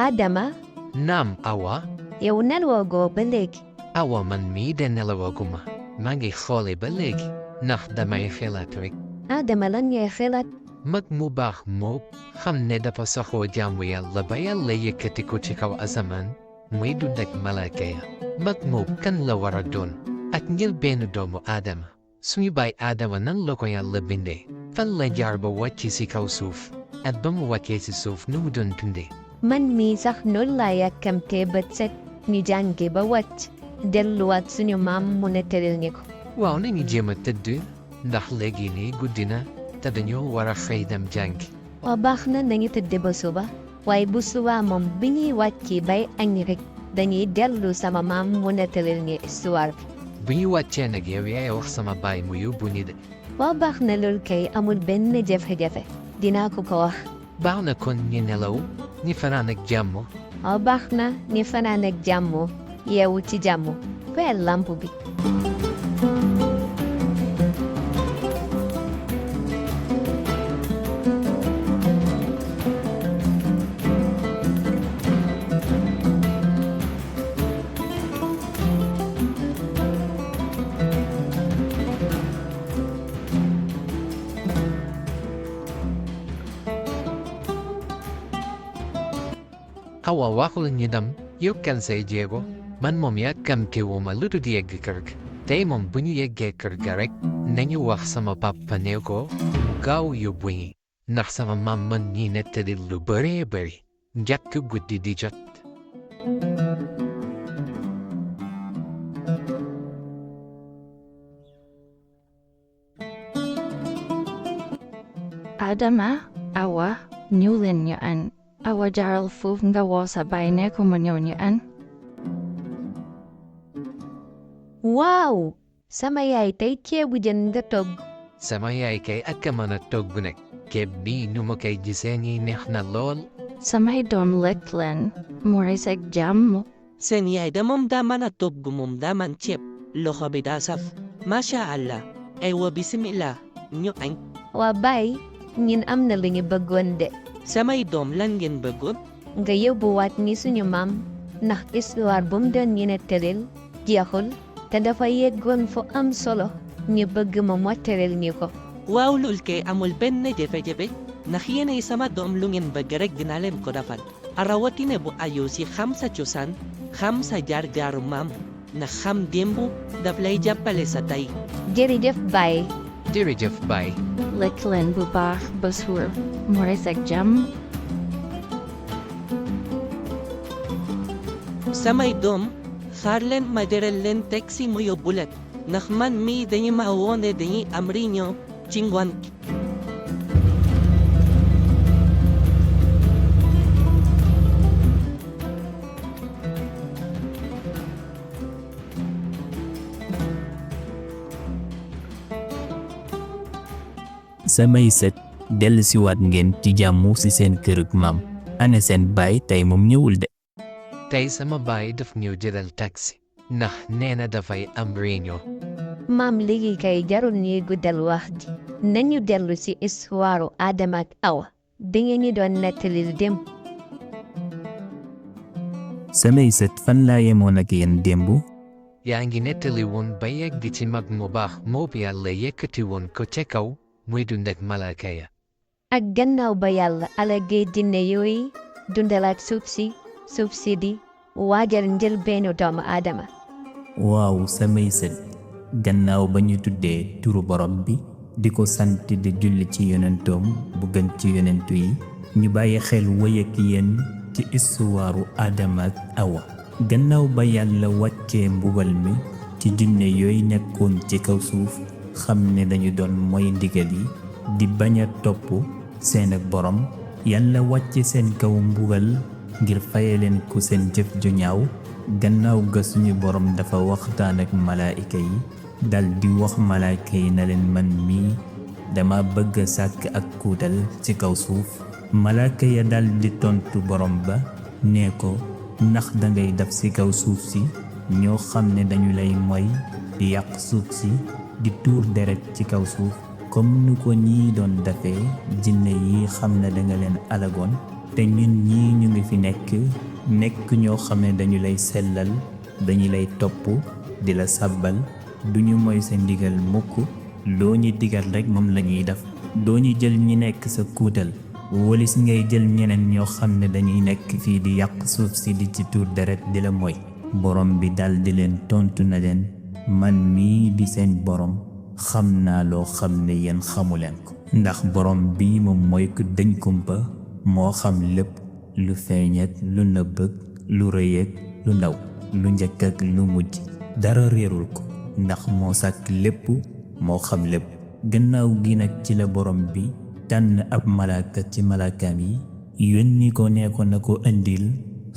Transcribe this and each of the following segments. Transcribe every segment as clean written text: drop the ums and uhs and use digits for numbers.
Adama, Naam, Awa. yow nelawagoo ba léegi. Awa man mii de nelawaguma. maa ngi xoole ba léegi. ndax damay xelaat rek. Adama lan ngay xelaat. mag mu baax moo xam ne dafa saxoo jaamu yàlla ba yàlla yëkkati ko ci kaw asamaan muy dund ak malaaka ya. mag moo kan la war a doon. ak ngir benn doomu aadama. suñu baay aadama nan la ko yàlla bindee. fan la jaar ba wàcc ci kaw suuf. at ba mu wàccee ci suuf nu mu doon dundee. man mii sax noonu laa yàkkamtee bët set ñu jànge ba wàcc delluwaat suñu maam mu nettalil ñi ko. waaw nañu jéem a tëdd ndax léegi nii guddi na te dañoo war a xëy dem jàngi. waa baax na nañu tëdde ba suba waaye bu subaa moom bi ñuy wàcci bay añ rek dañuy dellu sama maam mu nettalil ñi histoire bi. bu ñu wàccee nag yow yaay wax sama baay mu yóbbu ni de. waa baax na loolu kay amul benn jafe-jafe dinaa ko wax. baax na kon ñi nelaw ñi fanaan ak jàmm. waa baax na ñi fanaan ak jàmm yeewu ci jàmm fayal lamp bi. Awa waxul ñu dem yokkal say jéego man moom yàkkamtiwuma lu dul yegg kër ga tey moom bu ñu yeggee kër ga rek nañu wax sama papa ne ko gaaw yóbbu ñi ndax sama maam man ñi nettali lu bëree bëri njëkk guddi di jot. Adama, Awa, ñëw leen ñu añ. Awa jaaral foofu nga woo sa baay ne ko mu ñëw ñu añ. waaw sama yaay tey ceebu jën nga togg. sama yaay kay ak a mën a togg nag ceeb bii nu ma koy gisee nii neex na lool. samay doom lekk leen mu rees ak jàmm. seen yaay da moom daa mën a togg moom daa man ceeb loxo bi daa saf macha allah aywa bisimilah ñu añ. waa baay ñin am na lu ñu bëggoon de. samay doom lan ngeen bëggoon. nga yóbbuwaat ni suñu maam ndax histoire bu mu doon ñu nettalil jeexul te dafa yeggoon fu am solo ñu bëgg ma mottalil ñu ko. waaw lool kay amul benn jafe-jafe ndax yéenay sama doom lu ngeen bëgg rek dinaa leen ko defal rawatina bu ayoo si xam sa cosaan xam sa jaar-jaaru maam ndax xam démb daf lay jàppale sa tey. jërëjëf baay. jërëjëf baay. lekk leen bu baax ba suur mu rees ak jàmm. samay doom xaar leen ma jëral leen taxi mu yóbbu leen ndax man mii dañu ma woone dañuy am réunion ci ngoon gi. samay sët dellusiwaat ngeen ci jàmm ci seen kërug maam ana seen baay tey moom ñëwul de. tey sama baay daf ñëw jëlal taxi ndax nee na dafay am réunion. maam léegi kay jarul ñuy guddal wax ji nañu dellu ci histoire Adama ak Awa bi ngeen ñu doon nettalil démb. samay sët fan laa yemoon ak yéen démb. yaa ngi nettali woon ba yegg ci mag mu baax moo bi yàlla yëkkati woon ko ca kaw muy dund ak malaaka ya. ak gannaaw ba yàlla alagee jinne yooyu dundalaat suuf si di waajal njëlbeenu doomu aadama. waaw samay sët gannaaw ba ñu tuddee turu borom bi di ko sant di julli ci yonentoom bu gën ci yonentu yi ñu bàyyi xel wëy ak yéen ci istuwaaru Adama ak Awa. gannaaw ba yàlla wàccee mbugal mi ci jinne yooyu nekkoon ci kaw suuf xam ne dañu doon mooy ndigal yi di bañ a topp seen ak borom yàlla wàcce seen kaw mbugal ngir faye leen ku seen jëf ju ñaaw. gannaaw ga suñu borom dafa waxtaan ak malaayika yi dal di wax malaayika yi na leen man mii dama bëgg a sàkk ak kuutal ci kaw suuf. malaayika ya dal di tontu borom ba nee ko ndax dangay def ci kaw suuf si ñoo xam ne dañu lay moy di yàq suuf si di tuur deret ci kaw suuf comme nu ko ñii doon defee jinne yi xam ne danga leen alagoon te ñun ñii ñu ngi fi nekk ñoo xam ne dañu lay sellal dañu lay topp di la sàbbal duñu moy sa ndigal mukk loo ñu digal rekk moom lañuy def doo ñu jël ñi nekk sa kuutal walis ngay jël ñeneen ñoo xam ne dañuy nekk fii di yàq suuf si di ci tuur deret di la moy borom bi dal di leen tontu na leen man mii di seen borom xam naa loo xam ne yéen xamuleen ko ndax borom bi moom mooy ku dëñ kumpa moo xam lépp lu feeñ ak lu nëbb ak lu rëy ak lu ndaw lu njëkk ak lu mujj dara réerul ko ndax moo sàkk lépp moo xam lépp gannaaw gi nag ci la borom bi tànn ab malaaka ci malaakaam yi yónni ko ne ko na ko indil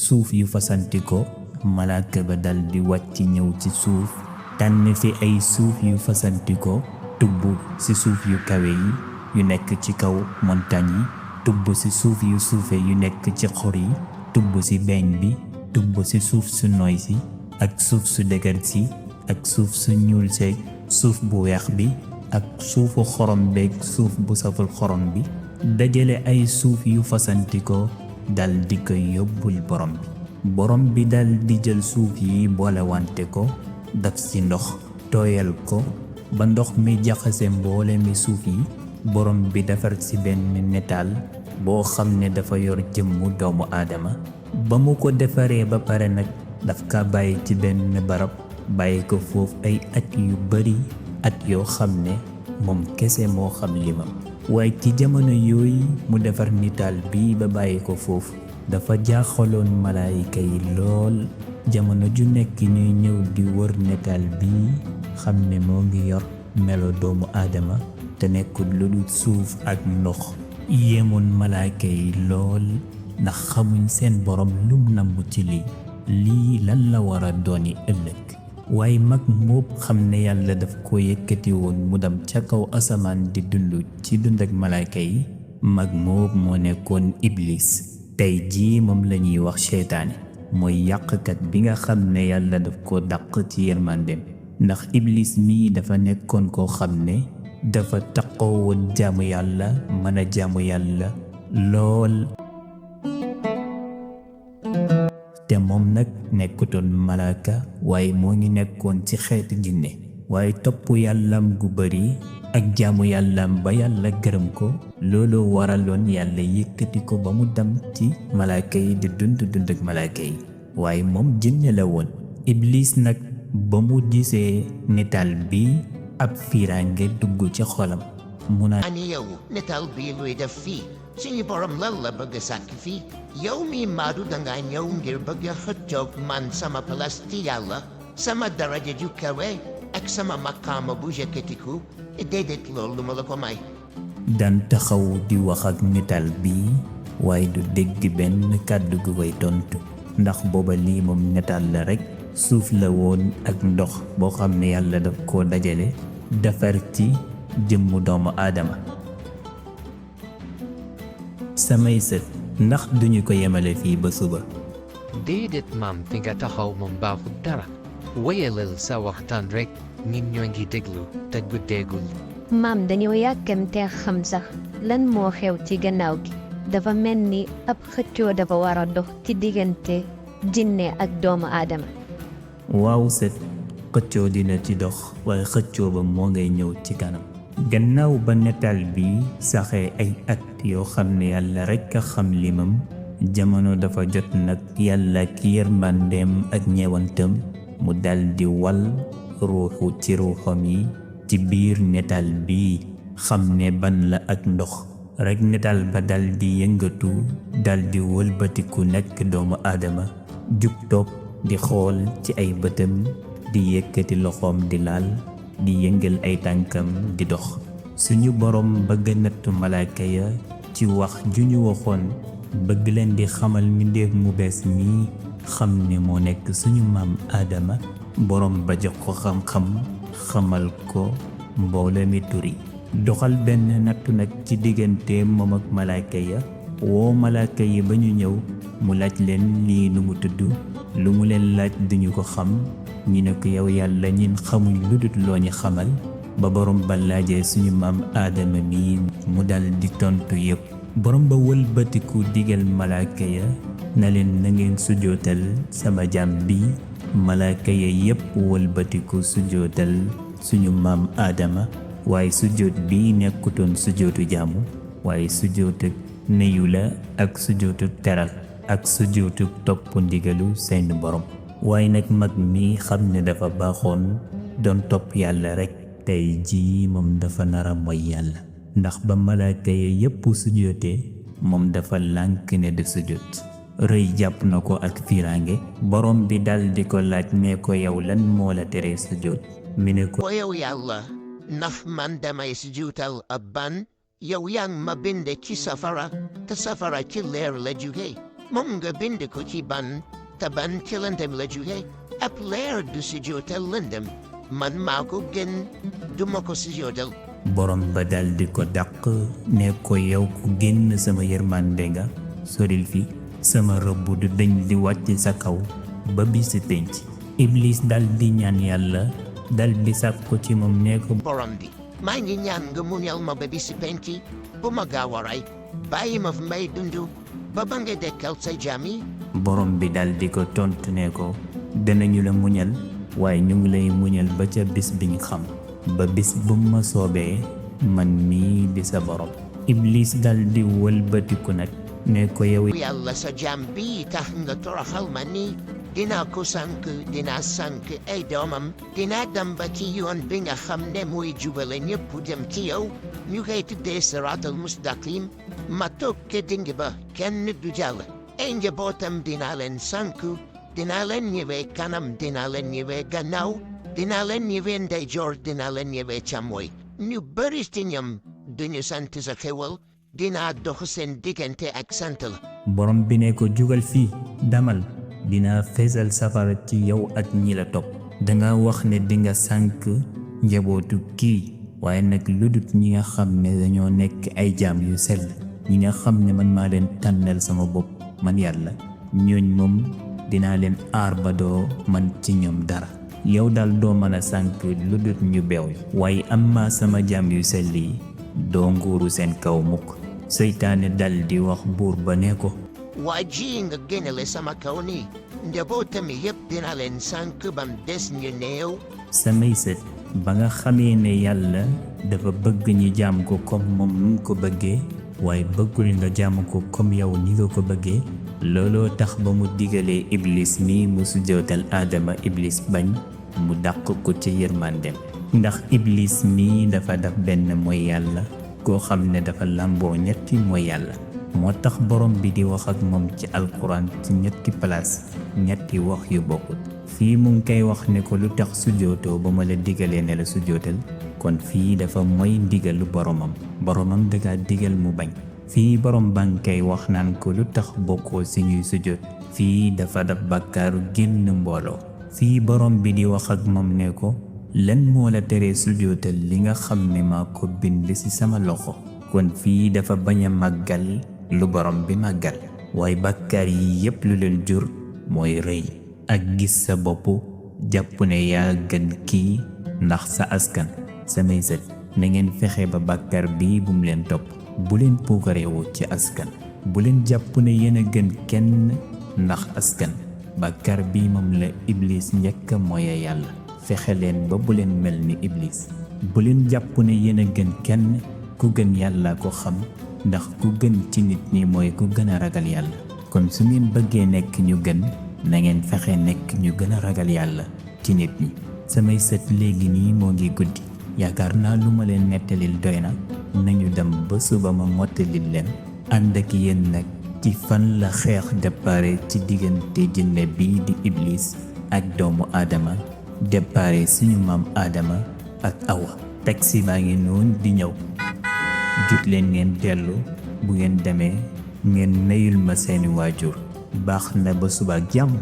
suuf yu fasanti ko malaaka ba dal di wàcc ñëw ci suuf tànn fi ay suuf yu fasanti ko tubb ci suuf yu kawe yi yu nekk ci kaw montagne yi tubb ci suuf yu suufe yu nekk ci xor yi tubb ci beeñ bi tubb ci suuf su nooy si ak suuf su dëgër si ak suuf su ñuul seeg suuf bu weex bi ak suufu xorom beeg suuf bu saful xorom bi dajale ay suuf yu fasantikoo dal di koy yóbbul borom bi dal di jël suuf yi boole wante ko daf ci ndox tooyal ko ba ndox mi jaxase mboole mi suuf yi borom bi defar ci benn netaal boo xam ne dafa yor jëmmu doomu aadama ba mu ko defaree ba pare nag daf ka bàyyi ci benn barab bàyyi ko foofu ay at yu bari at yoo xam ne moom kese moo xam limam waaye ci jamono yooyu mu defar nitaal bi ba bàyyi ko foofu dafa jaaxaloon malaayika yi lool jamono ju nekk ñuy ñëw di wër nitaal bi xam ne moo ngi yor melo doomu aadama te nekkul lu dul suuf ak ndox yéemoon malaayika yi lool ndax xamuñ seen borom lum namm ci lii lan la war a dooni ëllëg waaye mag moob xam ne yàlla daf ko yëkkati woon mu dem ca kaw asamaan di dund ci dund ak malaayka yi mag moob moo nekkoon iblis tey jii moom lañuy wax seytaane mooy yàqkat bi nga xam ne yàlla daf ko dàq ci yërmandeem ndax iblis mii dafa nekkoon koo xam ne dafa taqoo woon jaamu yàlla mën a jaamu yàlla lool te moom nag nekkutoon malaaka waaye moo ngi nekkoon ci xeetu jinne waaye topp yàllam gu bari ak jaamu yàllam ba yàlla gërëm ko loolu waraloon yàlla yëkkati ko ba mu dem ci malaaka yi di dund ak malaaka yi waaye moom jinne la woon iblis nag ba mu gisee nitaal bi ab fiiraange dugg ci xolam mu naan ani yow nitaal bii luy def fii suñu borom lan la bëgg sàkk fii yow mi maadu danga ñëw ngir bëgg xëccoog man sama place ci yàlla sama daraja ju kawe ak sama maqaama bu yëkkatiku déedéet loolu ma la ko may daan taxaw di wax ak nitaal bi waaye du dégg benn kàddu gu koy tontu ndax booba lii moom nitaal la rekk suuf la woon ak ndox boo xam ne yàlla daf koo dajale defar ci jëmmu doomu aadama samay sët ndax duñu ko yemale fii ba suba déedéet maam fi nga taxaw moom baaxul dara wéyalal sa waxtaan rekk nit ñoo ngi déglu te guddeegul maam dañoo yàkkamtee xam sax lan moo xew ci gannaaw gi dafa mel ni ab xëccoo dafa war a dox ci diggante jinne ak doomu aadama waaw sët xëccoo dina ci dox waaye xëccoo ba moo ngay ñëw ci kanam gannaaw ba netaal bi saxee ay at yoo xam ne yàlla rekk a xam limam jamono dafa jot nag yàlla ki yërmandeem ak ñeewantam mu daldi wal ruuxu ci ruuxam yi ci biir netaal bi xam ne ban la ak ndox rekk netaal ba daldi yëngatu daldi wëlbatiku nekk doomu aadama jug toog di xool ci ay bëtam di yëkkati loxoom di laal di yëngal ay tànkam di dox suñu borom bëgg nattu malaaka ya ci wax ju ñu waxoon bëgg leen di xamal mbindeef mu bees mi xam ne moo nekk suñu maam aadama borom ba jox ko xam-xam xamal ko mboole mi turi doxal benn nattu nag ci diggante moom ak malaaka ya woo malaaka yi ba ñu ñëw mu laaj leen lii nu mu tudd lu mu leen laaj duñu ko xam ñi ne ko yow yàlla ñin xamuñ lu dut loo ñu xamal ba borom ba laajee suñu maam aadama mi mu dal di tontu yépp borom ba wëlbatiku digal malaaka ya na leen na ngeen sujootal sama jaam bi malaaka ya yépp wëlbatiku sujootal suñu maam aadama waaye sujoot bi nekkutoon sujootu jaamu waaye sujootu neyu la ak sujootu teral ak sujootu topp ndigalu seen borom waaye nag mag mi xam ne dafa baaxoon doon topp yàlla rekk tey jii moom dafa nara mooy yàlla ndax ba malaaka ya yépp sujootee moom dafa lànk ne de sujoot rëy jàpp na ko ak fiiraange borom bi dal di ko laaj ne ko yow lan moo la tere sujoot mi ne ko yow yàlla naf man damay sujuutal ab ban yow yaa ngi ma bind ci safara te safara ci leer la jóge moom nga bind ko ci ban te ban ci lëndëm la jóge ab leer du sujootal lëndëm man maa ko gën duma ko sujootal borom ba dal di ko dàq ne ko yow ku génn sama yërmande nga soril fi sama rëbb du dañ di wàcc sa kaw ba bisi penc iblis dal di ñaan yàlla dal di sàkku ci moom ne ko borom bi maa ngi ñaan nga muñal ma ba bisi penc bu ma gaaw a rey bàyyi ma fi may dundu ba ba nga dekkal say jaam yi borom bi dal di ko tontu ne ko danañu la muñal waaye ñu ngi lay muñal ba ca bis biñ xam ba bis bu ma soobee man mii di sa borom iblis dal di wëlbatiku nag ne ko yow yàlla sa jaam bi tax nga toroxal ma nii dinaa ko sànk dinaa sànk ay doomam dinaa dem ba ci yoon bi nga xam ne mooy jubale ñëpp dem ci yow ñu koy tuddee siraatal mustaqim ma toog ke dingi ba kenn du jàll ay njabootam dinaa leen sànk dinaa leen ñëwee kanam dinaa leen ñëwee gannaaw dinaa leen ñëwee ndeyjoor dinaa leen ñëwee càmmooy ñu bëri ci ñoom duñu sant sa xewal dinaa dox seen diggante ak sant la borom bi ne ko jugal fii damal dinaa feesal safara ci yow ak ñi la topp danga wax ne dinga sànk njabootu kii waaye nag lu dut ñi nga xam ne dañoo nekk ay jaam yu sell ñi nga xam ne man maa leen tànnal sama bopp man yàlla ñooñ moom dinaa leen aar ba doo man ci ñoom dara yow daal doo mën a sànk lu dut ñu beew waaye am ma sama jaam yu sell yi doo nguuru seen kaw mukk seytaane dal di wax buur ba ne ko waa ji nga génnale sama kaw nii njabootam yépp dina leen sànk bam des ñu néew samay sët ba nga xamee ne yàlla dafa bëgg ñi jaam ko comme moom nu ko bëggee waaye bëggul nga jaam ko comme yow ni nga ko bëggee looloo tax ba mu digalee iblis mi mu sujjootal aadama iblis bañ mu dàq ko ci yërmandem ndax iblis mi dafa def benn mooy yàlla koo xam ne dafa làmboo ñetti mooy yàlla moo tax borom bi di wax ak moom ci alquran ci ñetti place ñetti wax yu bokkut fii mu ngi koy wax ne ko lu tax sujjootoo ba ma la digalee ne la sujjootal kon fii dafa mooy ndigalu boromam daga digal mu bañ fii borom baa ngi koy wax naan ko lu tax bokkoo si ñuy sujjoot fii dafa def bàkkaaru génn mbooloo fii borom bi di wax ak moom ne ko lan moo la teree sujjootal li nga xam ne maa ko bind ci sama loxo kon fii dafa bañ a màggal lu borom bi màggal waaye bàkkaar yi yépp lu leen jur mooy rëy ak gis sa bopp jàpp ne yaa gën kii ndax sa askan samay sët na ngeen fexe ba bàkkaar bii bu mu leen topp bu leen puukareewu ci askan bu leen jàpp ne yéen a gën kenn ndax askan bàkkaar bii moom la iblis njëkk mooy yàlla fexe leen ba bu leen mel ni iblis bu leen jàpp ne yéen a gën kenn ku gën yàlla ko xam ndax ku gën ci nit ñi mooy ku gën a ragal yàlla kon su ngeen bëggee nekk ñu gën na ngeen fexe nekk ñu gën a ragal yàlla ci nit ñi samay sët léegi nii moo ngi guddi yaakaar naa lu ma leen nettalil doy na nañu dem ba suba ma mottalil leen ànd ak yéen nag ci fan la xeex dépare ci diggante jinne bii di iblis ak doomu aadama dépare suñu maam aadama ak awa taxi baa ngi noonu di ñëw jut leen ngeen dellu bu ngeen demee ngeen neyul ma seeni waajur baax na ba suba ak jàmm